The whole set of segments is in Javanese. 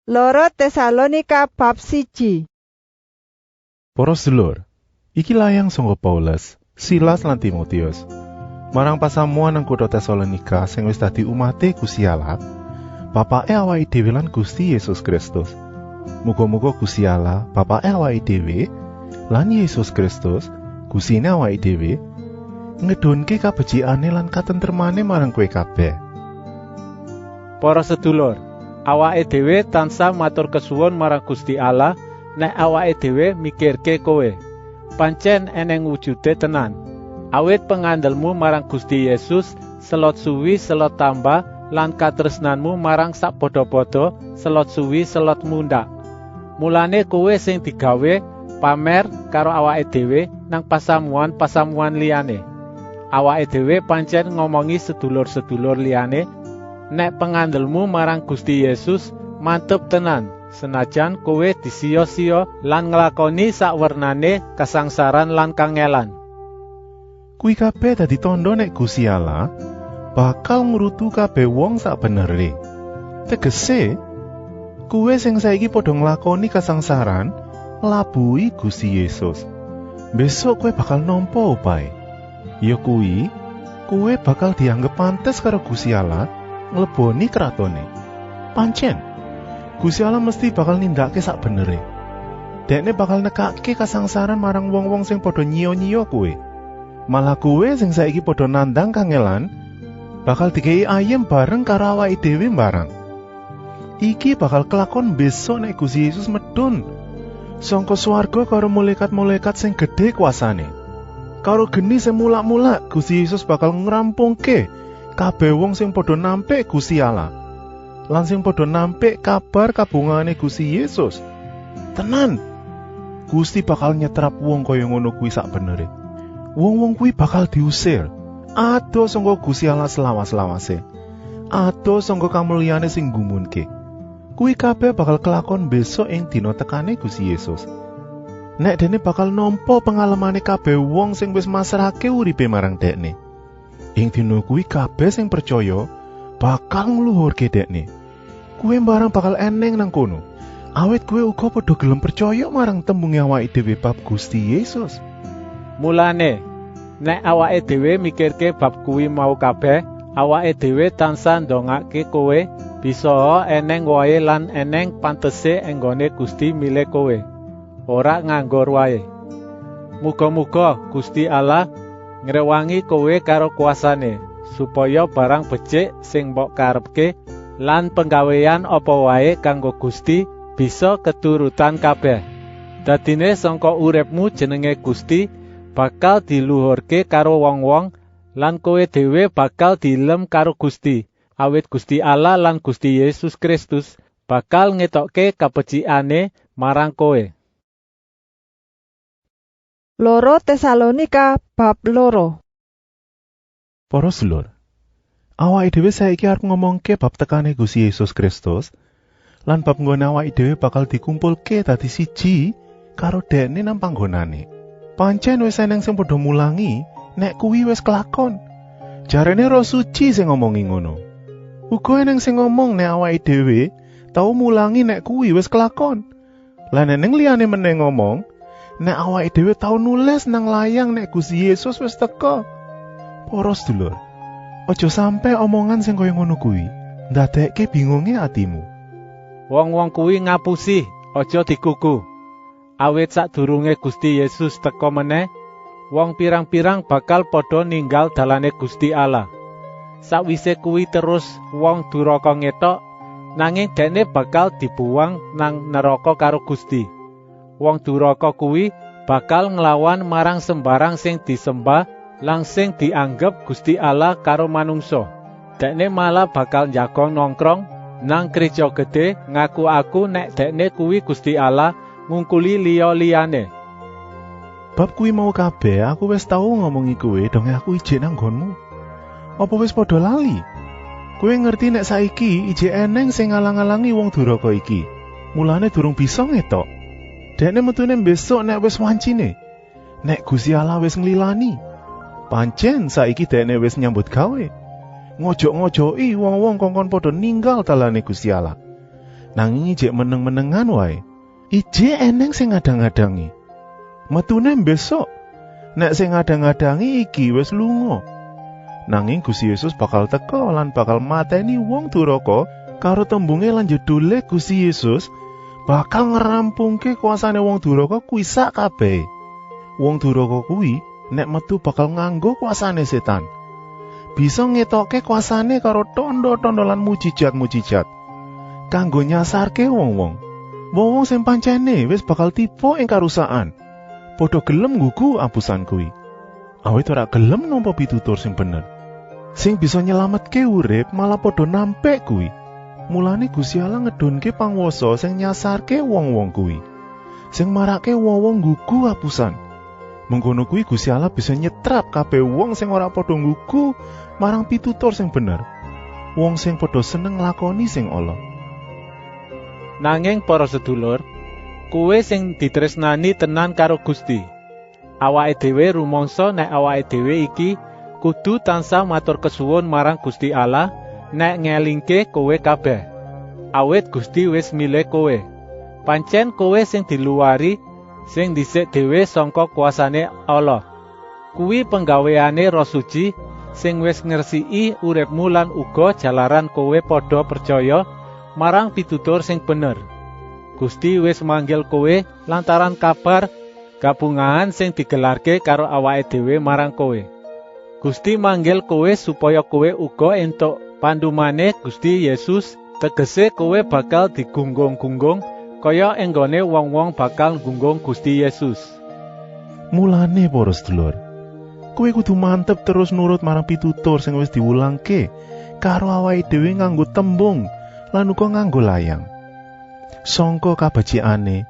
2 Tesalonika bab 1. Para sedulur, iki layang saka Paulus, Silas lan Timotius. Marang pasamuan nang kutha Tesalonika sing wis dadi umate Gusti Allah, Bapake awake dhewe lan Gusti Yesus Kristus. Muga-muga Gusti Allah, Bapake awake dhewe lan Yesus Kristus, Gustine awake dhewe, ngedhunke kabecikane lan katentremane marang kowe kabeh. Para sedulur, awake dhewe tansah matur kesuwun marang Gusti Allah nek awake dhewe mikirke kowe. Pancen eneng wujude tenan. Awit pengandelmu marang Gusti Yesus selot suwi selot tambah lan katresnanmu marang sak padha-padha selot suwi selot mundhak. Mulane kowe sing digawe pamer karo awake dhewe nang pasamuan-pasamuan liyane. Awake dhewe pancen ngomongi sedulur-sedulur liyane nek pengandelmu marang Gusti Yesus mantep tenan, senajan kowe disiya-siya lan nglakoni sakwernane kasangsaran lan kangelan. Kuwi kabeh dadi tandha nek Gusti Allah bakal ngrutu kabeh wong sak benere. Tegese, kuwe sing saiki padha nglakoni kasangsaran nglabuhi Gusti Yesus. Besok kowe bakal nampa upahe. Ya kuwi, kowe bakal dianggep pantes karo Gusti Allah ngleboni kratone. Pancen, Gusti Allah mesti bakal nindakake sak benere. Dekne bakal nekake kasangsaran marang wong-wong sing padha nyiyo-nyiyo kowe. Malah kowe sing saiki padha nandang kangelan bakal dikei ayem bareng karo awake dhewe barang. Iki bakal kelakon besok nek Gusti Yesus medhun saka swarga karo malaikat-malaikat sing gedhe kuasane. Karo geni sing mulak-mulak, Gusti Yesus bakal ngrampungke kabeh wong sing padha nampik Gusti Allah lan sing padha nampik kabar kabungahane Gusti Yesus. Tenan, Gusti bakal nyetrap wong kaya ngono kuwi sak benere. Wong-wong kuwi bakal diusir adoh saka Gusti Allah selawas-lawase, adoh saka kamulyane sing nggumunke. Kuwi kabeh bakal kelakon besok ing dina tekane Gusti Yesus. Nek dene bakal nampa pengalemane kabeh wong sing wis masrahke uripe marang dekne. Ing dina kuwi kabeh sing percaya bakal ngluhurke dekne. Kuwe barang bakal eneng nang kono. Awit kowe uga padha gelem percaya marang tembunge awake dhewe bab Gusti Yesus. Mulane, nek awake dhewe mikirke bab kuwi mau kabeh, awake dhewe tansah ndongake kowe bisa eneng wae lan eneng pantese enggone Gusti milih kowe. Ora nganggur wae. Muga-muga Gusti Allah ngrewangi kowe karo kuasane supaya barang becik sing mbok karepke lan penggawean apa wae kanggo Gusti bisa keturutan kabeh. Dadine sangka uripmu jenenge Gusti bakal diluhurke karo wong-wong lan kowe dhewe bakal dilem karo Gusti, awit Gusti Allah lan Gusti Yesus Kristus bakal ngetokke kabecikane marang kowe. 2 Tesalonika bab 2. Para sedulur, awake dhewe saiki arep ngomongke bab tekane Gusti Yesus Kristus lan bab nggone awake dhewe bakal dikumpulke dadi siji karo dekne nang panggonane. Pancen wis eneng sing padha mulangi nek kuwi wis kelakon. Jarene Roh Suci sing ngomongi ngono. Uga eneng sing ngomong nek awake dhewe tau mulangi nek kuwi wis kelakon. Lan eneng liyane meneh ngomong nek awake dhewe tau nulis nang layang nek Gusti Yesus wis teka. Para sedulur, aja sampe omongan sing kaya ngono kuwi ndadekke bingunge atimu. Wong-wong kuwi ngapusi, aja digugu. Awit sadurunge Gusti Yesus teka meneh, wong pirang-pirang bakal padha ninggal dalane Gusti Allah. Sakwise kuwi terus wong duraka ngetok, nanging dekne bakal dibuwang nang neraka karo Gusti. Wong duraka kuwi bakal nglawan marang sembarang sing disembah lan sing dianggep Gusti Allah karo manungsa. Dekne malah bakal njagong nongkrong nang gereja gedhe ngaku aku nek dekne kuwi Gusti Allah ngungkuli liya-liyane. Bab kuwi mau kabeh aku wis tau ngomongi kowe dong aku ijek nang nggonmu. Apa wis padha lali? Kowe ngerti nek saiki ijek eneng sing ngalang-alangi wong duraka iki. Mulane durung bisa ngetok. Dekne metune besok nek wis wancine. Nek Gusti Allah wis nglilani. Pancen saiki dekne wis nyambut gawe. Ngojok-ngojoki wong-wong kongkon padha ninggal dalane Gusti Allah. Nanging ijek meneng-menengan wae. Ije eneng sing ngadang-adangi. Metune besok nek sing ngadang-adangi iki wis lunga. Nanging Gusti Yesus bakal teka lan bakal mateni wong duraka karo tembunge lan jedule Gusti Yesus bakal ngerampungke kuasane wong duraka kuwi sak kabeh. Wong duraka kuwi nek metu bakal nganggo kuasane setan. Bisa ngetokke kuasane karo tondo-tondo lan mujijat-mujijat kanggo nyasarke wong-wong. Wong-wong sing pancene wis bakal tiba ing karusakan. Padha gelem nggugu apusan kuwi. Awit ora gelem nampa pitutur sing bener. Sing bisa nyelametke urip malah padha nampik kuwi. Mulane Gusti Allah ngedhunke pangwasa sing nyasarke wong-wong kuwi. Sing marake wong-wong nggugu apusan. Mengkono kuwi Gusti Allah bisa nyetrap kabeh wong sing ora padha nggugu marang pitutur sing bener. Wong sing padha seneng nglakoni sing ala. Nanging para sedulur, kowe sing ditresnani tenan karo Gusti. Awake dhewe rumangsa nek awake dhewe iki kudu tansah matur kesuwun marang Gusti Allah nek ngelingke kowe kabeh. Awit Gusti wis milih kowe. Pancen kowe sing diluwari sing dhisik dhewe sangka kuasane Allah. Kuwi penggaweane Roh Suci sing wis ngresiki uripmu lan uga jalaran kowe padha percaya marang pitutur sing bener. Gusti wis manggil kowe lantaran kabar kabungahan sing digelarke karo awake dhewe marang kowe. Gusti manggil kowe supaya kowe uga entuk pandumane Gusti Yesus, tegese kowe bakal digunggung-gunggung kaya enggone wong-wong bakal gunggung Gusti Yesus. Mulane para sedulur, kowe kudu mantep terus nurut marang pitutur sing wis diwulangke karo awake dhewe nganggo tembung lan uga nganggo layang. Sangka kabeciane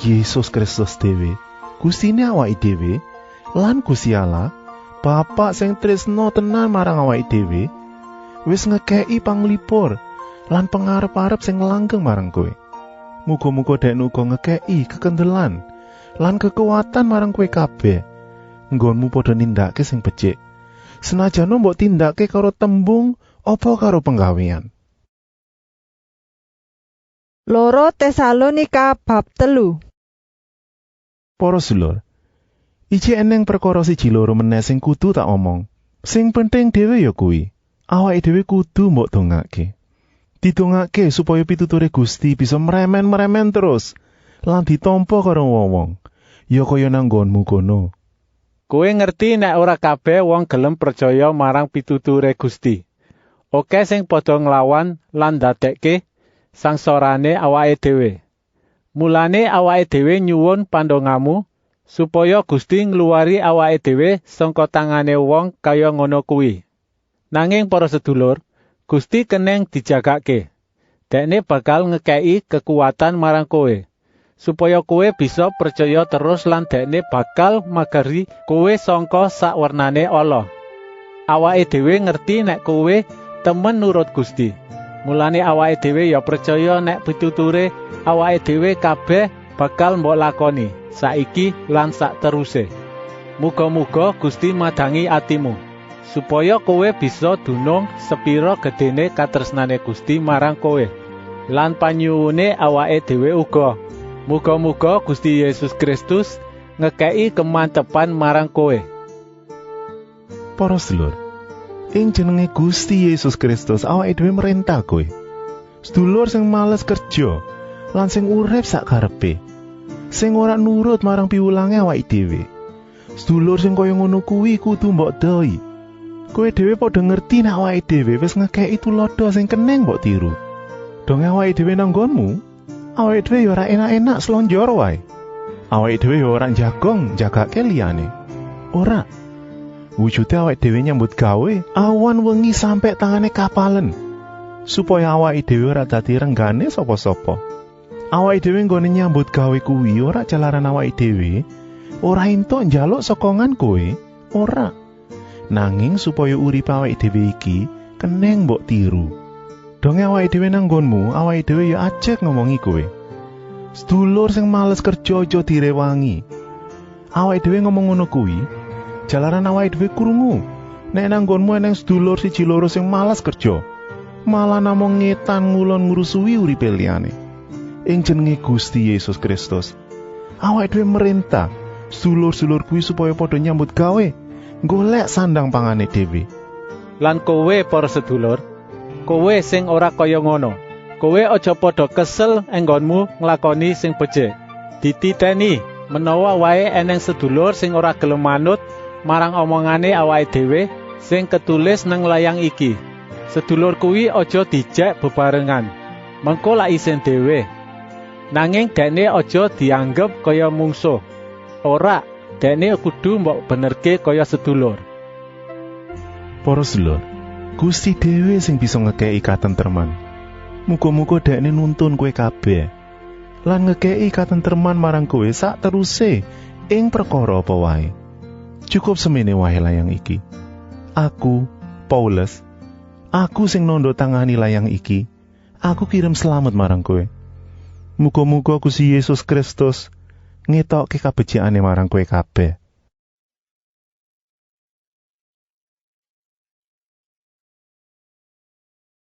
Yesus Kristus dhewe, Gustine awake dhewe lan Gusti Allah, Bapak sing tresno tenan marang awake dhewe, wis ngekeki panglipur lan pengarep-arep sing langgeng marang kowe. Muga-muga dekne uga ngekeki kekendelan lan kekuatan marang kowe kabeh. Nggonmu padha nindakake sing becik. Senajan mbok tindakake karo tembung apa karo penggawean. 2 Tesalonika bab 3. Para sedulur, iji eneng perkara siji loro meneh sing kudu tak omong. Sing penting dhewe ya kuwi, awake dhewe kudu mbok dongake. Didongake supaya pituture Gusti bisa meremen-meremen terus lan ditampa karo wong-wong. Ya kaya nang nggonmu kono. Kowe ngerti nek ora kabeh wong gelem percaya marang pituture Gusti. Oke sing padha nglawan lan ndadekke sangsarane awake dhewe. Mulane awake dhewe nyuwun pandongamu supaya Gusti ngluwari awake dhewe saka tangane wong kaya ngono kuwi. Nanging para sedulur, Gusti keneng dijagake. Dekne bakal ngekeki kekuatan marang kowe supaya kowe bisa percaya terus lan dekne bakal mageri kowe saka sakwernane Allah. Awake dhewe ngerti nek kowe temen nurut Gusti. Mulane awake dhewe ya percaya nek pituture awake dhewe kabeh bakal mbok lakoni saiki lan sak teruse. Muga-muga Gusti madangi atimu supaya kowe bisa dunung sepira gedene katresnane Gusti marang kowe lan panyuwune awake dhewe uga. Muga-muga Gusti Yesus Kristus ngekeki kemantepan marang kowe. Para sedulur, ing jenenge Gusti Yesus Kristus awake dhewe merintah kowe. Sedulur sing males kerja lan sing urip sak karepe, sing ora nurut marang piwulange awake dhewe. Sedulur sing kaya ngono kuwi kudu mbok doi. Kowe dhewe padha ngerti nek awake dhewe wis ngekeki tuladha sing keneng mbok tiru. Dong awake dhewe nang nggonmu, awake dhewe ya ora enak-enak slonjor wae. Awake dhewe ya ora njagong njagake liyane. Ora. Wujude awake dhewe nyambut gawe awan wengi sampe tangane kapalen, supaya awake dhewe ora dadi renggane sapa-sapa. Awake dhewe nggone nyambut gawe kuwi ora jalaran awake dhewe ora entuk njaluk sokongan kowe, ora. Nanging supaya urip awake dhewe iki keneng mbok tiru. Donge awake dhewe nang nggonmu, awake dhewe ya ajeg ngomongi kowe. Sedulur sing males kerja aja direwangi. Awake dhewe ngomong ngono kuwi jalaran awake dhewe krungu nek nang nggonmu eneng sedulur siji loro sing males kerja, malah namung ngetan ngulon ngrusuhi uripe liyane. Ing jenenge Gusti Yesus Kristus, awake dhewe merintah sedulur-sedulur kuwi supaya padha nyambut gawe, golek sandang pangane dhewe. Lan kowe para sedulur, kowe sing ora kaya ngono, kowe aja padha kesel enggonmu nglakoni sing becik. Dititeni menawa wae eneng sedulur sing ora gelem manut marang omongane awake dhewe sing ketulis nang layang iki. Sedulur kuwi aja dijek bebarengan. Mengko lak isin dhewe. Nanging dekne aja dianggep kaya mungsuh. Ora, dekne kudu mbok benerke kaya sedulur. Para sedulur, Gusti dhewe sing bisa ngekeki katentreman. Muga-muga dekne nuntun kowe kabeh lan ngekeki katentreman marang kowe sak teruse ing perkara apa wae. Cukup semene wae layang iki. Aku, Paulus, aku sing nondo tangani layang iki. Aku kirim selamat marang kowe. Muga-muga Gusti Yesus Kristus ngetokke kabecikan marang kowe kabeh.